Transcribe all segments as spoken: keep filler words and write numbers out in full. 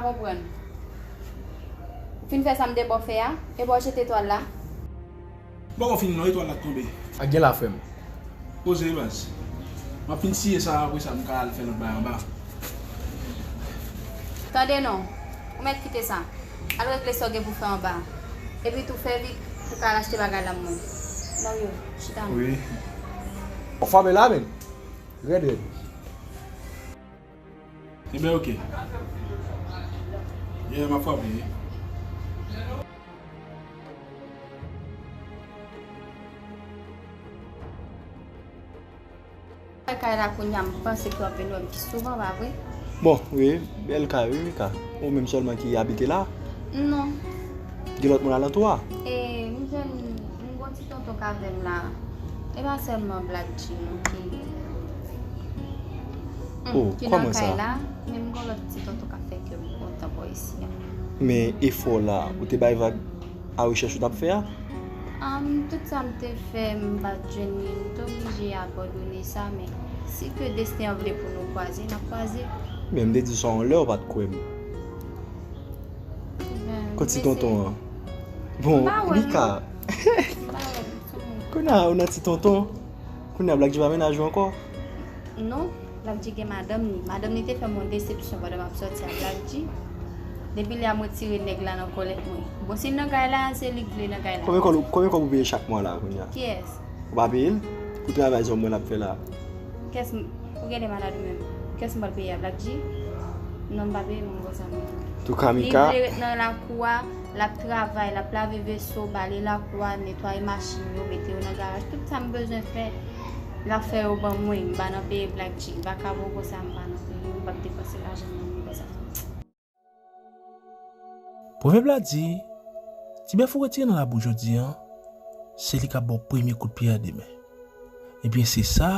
Pa konprann. Ou fin fè sa m te ba w fè a? E ba w jete etwal la? M poko fini non, etwal la t tonbe. A gen la, frè m. Poze, baz. M ap fin siye sa, apre sa, m ka al fè lòt bagay anba. Tande non, ou mèt kite sa. Al regle sa w gen pou fè anba. Epi tou, fè vit pou w ka al achte bagay la pou mwen. Mario, chita non. Wi. Ou frape la, menm. Rèd, rèd. Ebyen, oke. Yeah, m ap frape, wi. Kay la kounye a, m panse ke w ap vin wè m pi souvan, pa vre? Bon, wi, bèl kay, wi, Mika. Ou menm sèlman ki abite la? Non. Gen lòt moun alantou a? E, m jwenn, m gon ti tonton k avè m la. E pa sèlman Black G non ki, hmm, oh, ki nan kay la, men m gon lòt ti tonton k ap fè kè m kontan bò isi a. Men efò la, ou te bay vag a rechèch ou t ap fè a? Am, tout sa m te fè, m pa t jwenn li, m te oblije abandone sa, men si ke desten an vle pou nou kwaze, n ap kwaze. Men m te di sa yon lè, ou pa t kwè m. Kot ti tonton an? Bon, Mika. Kounye a ou nan ti tonton. Kounye a Black G pa mennaj ou ankò? Non, Black G gen madanm li. Madanm li te fè m yon desepsyon pandan m ap sòti ak Black G. Depi lè a m retire nèg la nan kòlèt mwen. Bon, si l nan kay la, se li k vle nan kay la. Konbyen kòb, konbyen kòb ou peye chak mwa la kounye a? Kiyès? Ou pa peye l? Pou travay zòm mwen l ap fè la. Kès m, ou gen de malad ou menm? Kès m pral peye a, Black G? Non, m pa peye moun konsa non. Touka Mika. Li vle ret nan lakou a, l ap travay, l ap lave veso, bale lakou a, netwaye machin yo, mete yo nan garaj. Tout sa m bezwen fè, l ap fè yo ban mwen. M pa nan peye Black G. Vakabon konsa, m pa nan peye yo, m p ap depanse lajan nan moun konsa. Pwovèb la di, ti bèf ou retire nan labou jodi a, se li k ap ba w premye kout pye a demen. Ebyen, se sa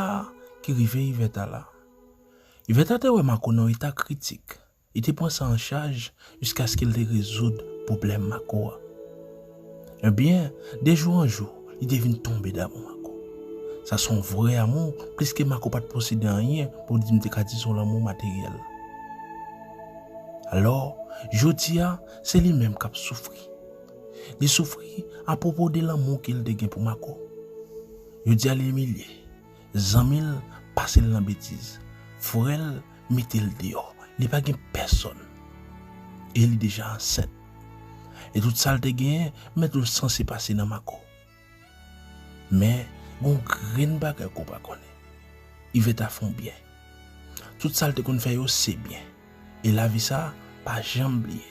ki rive Ivèta la. Ivèta te wè Mako nan yon eta kritik. Li te pran sa an chaj jiskaske l te rezoud pwoblèm Mako a. Ebyen, de jou an jou, li te vin tonbe damou Mako. Sa se yon vrè amou, pliske Mako pa t posede anyen pou di m te ka di se yon lanmou materyèl. Alò, jodi a, se li menm k ap soufri. Li soufri apwopo de lanmou ke l te gen pou Mako. Jodi a, li imilye. Zanmi l pase l nan betiz. Frè l mete l deyò. Li pa gen pèsonn. E li deja ansent. E tout sa l te genyen, mèt ou sanse pase nan Mako. Men, gon grenn bagay ke w pa konnen. Ivèta fè w byen. Tout sa l te konn fè yo, se byen. E lavi sa, pa janm bliye.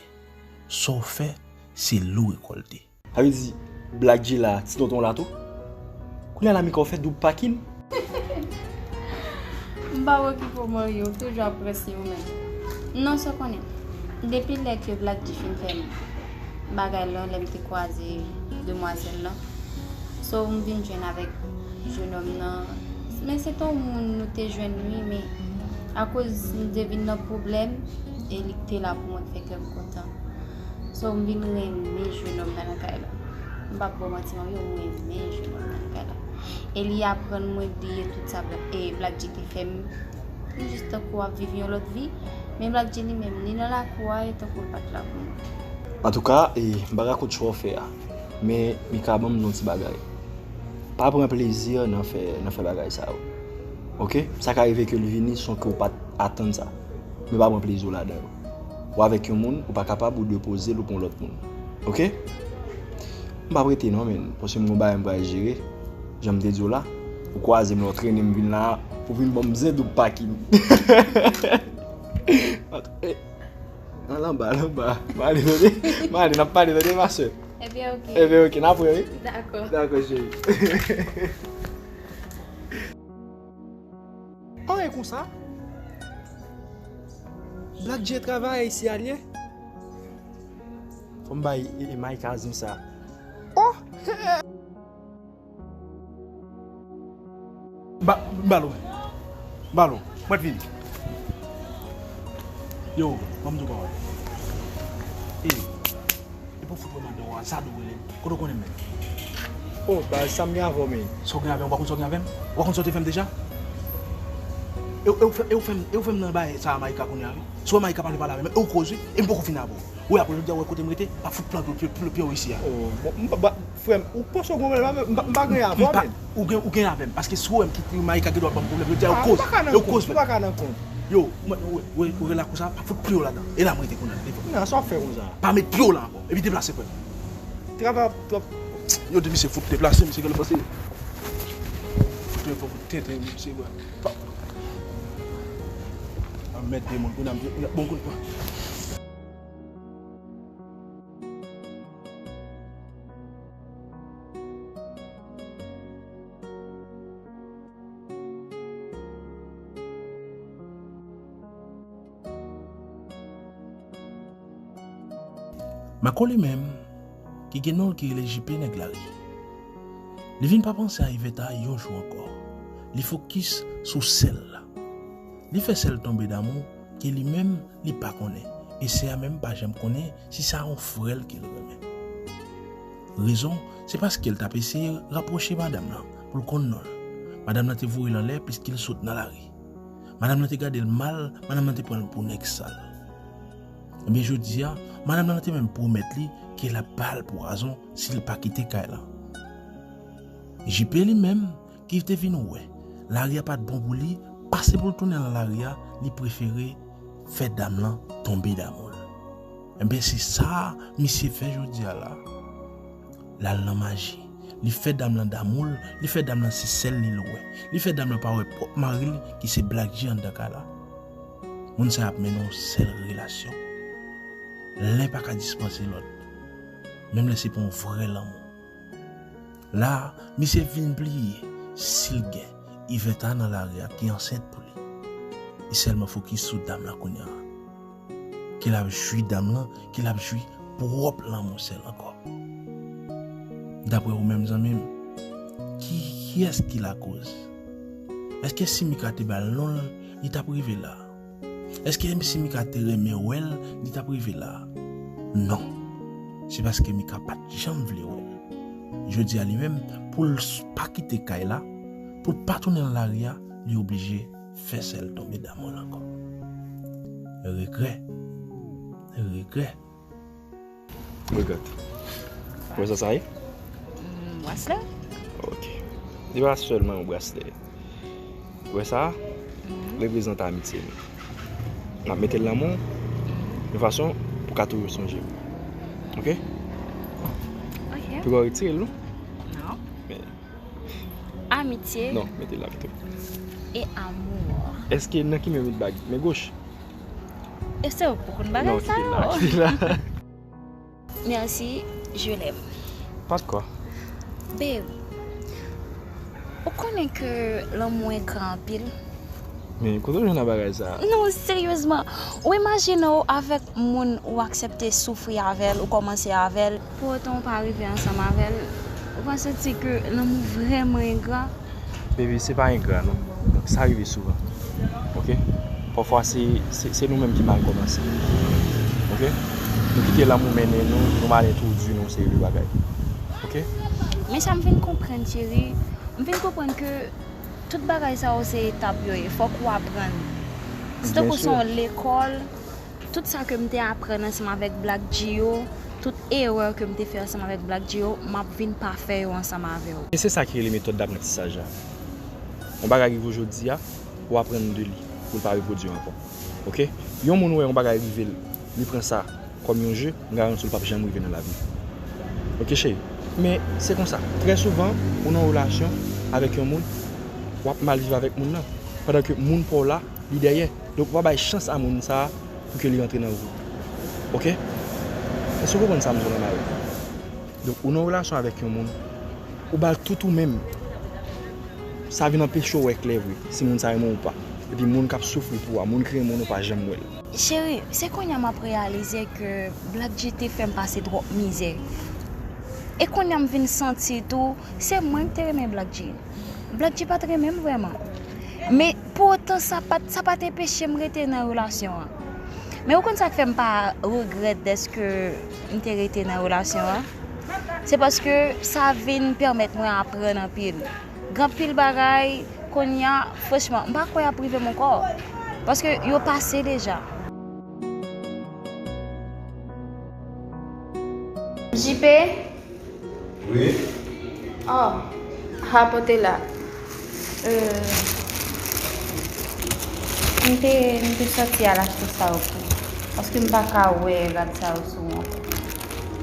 Sa w fè, se li w rekòlte. Sa vle di, Black G la, ti tonton la tou? Kounye a la Mika w fè doub pakin? M pa okipe w Mario, w toujou ap ranse w menm. Non, sa w konnen. Depi lè ke Black G fin fè m bagay lan, lè m te kwaze demwazèl lan. So, m vin jwenn avèk jenòm nan. Men se te yon moun nou te jwenn wi, men akoz m te vin nan pwoblèm, e li k te la pou mwen, fè kè m kontan. So, m vin renmen jenòm nan nan kay la. M p ap ba w manti, Mario, m renmen jenòm nan nan kay la. E li aprann mwen bliye tout sa Bla-, e, Black G te fè m. M jis tankou w ap viv yon lòt vi. Men Black G li menm, li nan lakou a, e tankou l pa t la pou mwen. Antouka, e, m pa ka kont chwa w fè a. Men, Mika, ban m di w yon ti bagay. Pa pran plezi nan fè, nan fè bagay sa yo. Oke? Sa ka rive ke l vini san ke w pa t atann sa. Men pa pran plezi w ladan yo. Ou avèk yon moun, ou pa kapab, ou dwe poze l, ou pran lòt moun. Oke? M p ap rete non, men. Paske m gon bagay m pral jere. Jan m te di w la, ou kwaze m la, ou trennen m vin la, ou vin ban m zen doub pakin. Antre. Al anba, al anba. M ale, tande. M ale, n ap pale, tande, ma sè. Ebyen, oke. Ebyen, oke, n ap wè, wi. Dakò. Dakò, cheri. An, e konsa? Black G travay isi a l ye? Fò m bay, e, e, Mike Azim sa. Oh! Ba, balon. Balon. Mwen t vini. Yo, ban m di w pawòl. E, e pou fout mwen mande w a, sa dou rele m. Kote w konnen m menm? Oh, baz, sa m gen avè w, men. Sa w gen avè m? Ou pa konn sa w gen avè m? Ou pa konn sa w te fè m deja? E, e ou fè, e ou fè m, e ou fè m nan bagay sa a Maïka kounye a, wi. Si w wè Maïka pa vle pale avè m, e ou koz, wi. E m poko fin avè w. Wi, apre jodi a, ou wè kote m rete, m ap fout plante w pye, pye, pye w isi a. Oh, bon, m pa, ba, frè m, ou panse w gen pwoblèm avè m? M pa, m pa gen avè w, men. Ou gen, ou gen avè m, paske si w wè m kite Maïka gen dwa ban m pwoblèm, jodi a, ou koz, ou koz, frè m. Ou pa ka nan kont. Yo, mwen, ou, ou, ou wè lakou sa, m ap fout pye w ladan. E la m rete kounye a, telefòn. Kounye a, sa w ap fè konsa? Pa met pye w la ankò, epi deplase, frè m. Travay ap twòp. Yo di misye fout deplase, misye genlè panse. Fout yo fout tenten misye, bwa. Anmède moun, kounye a m di, bon, kounye a. Mako li menm, ki gen non l ki rele J P nèg lari. Li vin pa panse a Iveta yon jou ankò. Li fokis sou sè l la. Li fè sè l tonbe damou ke li menm li pa konnen, e sè a menm pa janm konnen si se a yon frè l ke l renmen. Rezon, se paske l t ap eseye rapwoche madanm lan pou l konn non l. Madanm lan te voye l anlè piske l sot nan lari. Madanm lan te gade l mal, madanm lan te pran l pou nèg sal. Ebyen, jodi a, madanm lan te menm pwomèt li ke l ap ba l pwazon si l pa kite kay lan. J P li menm, ki te vin wè lari a pa t bon pou li, pase pou l tounen nan lari a, li prefere fè dam lan tonbe damou l. Enben, se sa misye fè jodi a la. L al nan maji. Li fè dam lan damou l, li fè dam lan se sèl li l wè. Li fè dam lan pa wè pwòp mari l ki se Black G anndan kay la. Moun sa yo ap mennen yon sèl relasyon. Len pa ka dispanse lòt. Menm lè se pa yon vrè lanmou. La, misye vin bliye si l gen Iveta nan lari a ki ansent pou li. Li sèlman fokis sou dam lan kounye a. Ke l ap jwi dam lan, ke l ap jwi pwòp lanmou sè l ankò. Daprè ou menm, zanmi m, ki, kiyès ki lakoz? Èske si Mika te ba l non l, li t ap rive la? Èske si Mika te renmen wè l, li t ap rive la? Non. Se paske Mika pa t janm vle wè l. Jodi a li menm, pou l s-, pa kite kay la, pou l pa tounen nan lari a, li oblije fè sè l tonbe damou l ankò. Regrè. Regrè. Regrè. Wè sa sa ye? Mm, braslè? Ok. Li pa sèlman yon braslè. Wè sa? Mhm. Reprezante amitye nou. M ap mete l nan men w yon fason pou w ka toujou sonje m. Ok? Ok. Pou w retire l, non? Non. Men. Amitye. Non, mete l la pito. E amour. Èske nan ki men w met bag? Men goch? E se ou pou konn bagay sa yo. Non, kite l la, kite l la. Merci, je l'aime. Pa de quoi. Babe, ou konnen ke lanmou engra anpil? Men kote w jwenn nan bagay sa? Non, seryezman. Ou imajine w avèk moun ou aksepte soufri avè l, ou kòmanse avè l, pou otan ou pa rive ansanm avè l, ou pa santi ke lanmou vrèman engra? Baby, se pa engra non. Sa rive souvan. Ok? Pafwa se, se, se nou menm ki mal kòmanse. Ok? Nou kite lanmou mennen nou, nou mal entwodui nan yon seri de bagay. Ok? Men sa m vin konprann, cheri, m vin konprann ke tout bagay sa yo se etap yo ye. Fòk ou aprann. Se tankou se yon lekòl. Tout sa ke m te aprann ansanm avèk Black G yo, tout erè ke m te fè ansanm avèk Black G yo, m ap vin pa fè yo ansanm avè w. E se sa ki rele metòd daprantisaj la. Yon bagay rive w jodi a, ou aprann de li, pou l pa repwodui ankò. Ok? Yon moun wè yon bagay rive l, li pran sa kòm yon je, m garanti w l p ap janm rive nan lavi. Ok, cheri? Men, se konsa. Trè souvan, ou nan yon relasyon avèk yon moun, w ap mal viv avèk moun nan. Pandan ke moun pa w la, li dèyè. Donk, ou pa bay chans a moun sa a pou ke li rantre nan vi w. Ok? Èske w konprann sa m di w la, Marie? Donk, ou nan relasyon avèk yon moun, ou ba l tout ou menm. Sa vin anpeche w wè klè vre, si moun sa renmen w ou pa. Epi moun k ap soufri pou ou a, moun ki renmen w, nou pa janm wè l. Cheri, se kounye a m ap reyalize ke Black G te fè m pase twòp mizè. E kounye a m vin santi tou, se mwen ki te renmen Black G. Black G pa t renmen m vrèman. Men, pou otan, sa pa t, sa pa t anpeche m rete nan relasyon an. Men ou konn sa k fè m pa regrèt dèske m te rete nan relasyon an? Se paske sa vin pèmèt mwen aprann anpil. Gen anpil bagay Kounye a, franchman, m pa kwè y ap rive m ankò. Paske yo pase deja. J P? Wi. Oh, rapote la. Euh, m te, m te sòti al achte sa yo pou ou. Paske m pa ka wè rad sa yo sou ou ankò.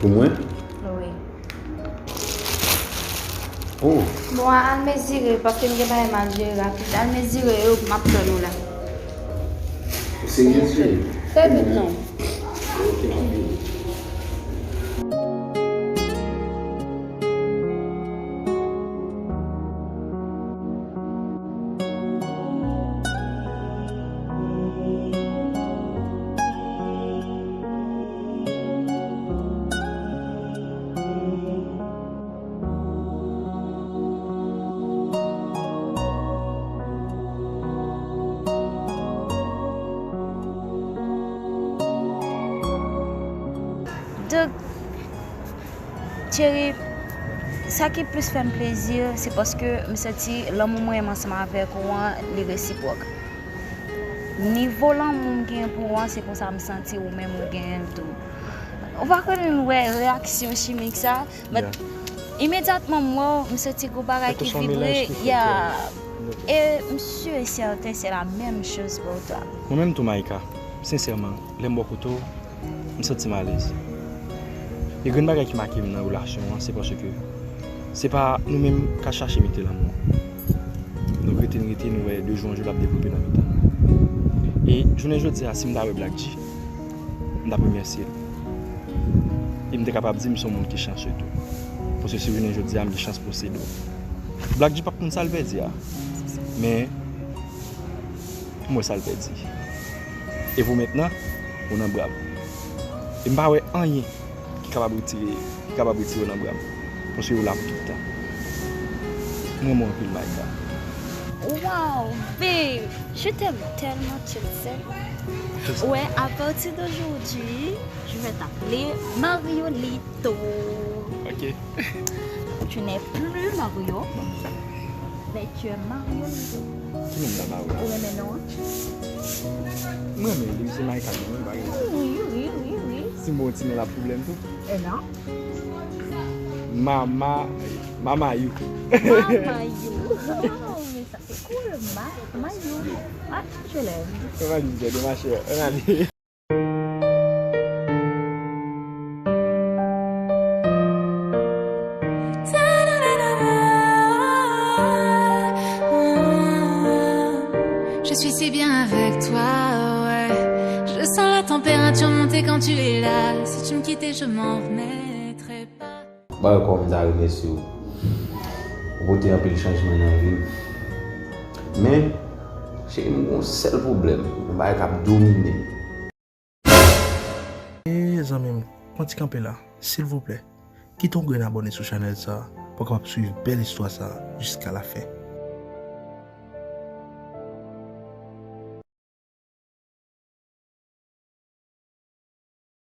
Pou mwen? Wi. Oh. Bon, al mezire, paske m gen bagay m al jere rapid. Al mezire yo, m ap tann ou la. Ou serye, serye? Trè vit, non. Ok, m ap vini. Donk, cheri, sa ki plis fè m plezi, se paske m santi lanmou mwen menm ansanm avèk ou an, li resipwòk. Nivo lanmou m gen pou ou an, se konsa m santi ou menm ou genyen l tou. Ou pa konn wè reyaksyon chimik sa, but imedyatman m wè w, m santi gon bagay ki vibre, yeah. E m si e sèten se la menm choz pou ou twa. Mwen menm tou, Maïka, sensèman, lè m bò kote w, m santi m alèz. E grenn bagay ki make m nan relasyon an, se paske se pa nou menm k ap chache mete lanmou. Nou rete, n rete, n wè de jou an jou l ap devlope nan mitan nou. E jounen jodi a, si m ta wè Black G, m t ap remèsye l. E m te kapab di m se yon moun ki chanse tou. Paske si jounen jodi a, m gen chans posede w. Black G p ap konn sa l pèdi a. Men, m wè sa l pèdi. E pou mentnan, ou nan bra m. E m pa wè anyen ki kapab retire, ki kapab retire w nan bra m. Paske ou la pou tout tan. M renmen w anpil, Maïka. Wow, babe, je t'aime tellement, tu le sais. Ouais, à partir d'aujourd'hui, je vais t'appeler Mariolito. Ok. Tu n'es plus Mario, mais tu es Mariolito. Ki non m nan Mario? Ou renmen non an? M renmen li, se Maïka li, mwen pa gen. Wi, wi, wi, wi. Si m bon ti men l ap pwoblèm tou. E non. Mama, Mama You. Mama You. Oh, mais ça c'est cool. Ma, Mayou. Ah, je l'aime. Mama You, c'est de ma chère. Mama. Je suis si bien avec toi, ouais. Je sens la température monter quand tu es là. Si tu me quittais, je m'en remettrais pas. Ba yo kò m ta remèsye w. Ou pote anpil chanjman nan vi m. Men, cheri, m gen yon sèl pwoblèm, yon bagay k ap domine m. E zanmi m, pran ti kanpe la, silvouplè. Kite yon grenn abòne sou chanèl sa a pou w kapab swiv bèl istwa sa a jiska lafen.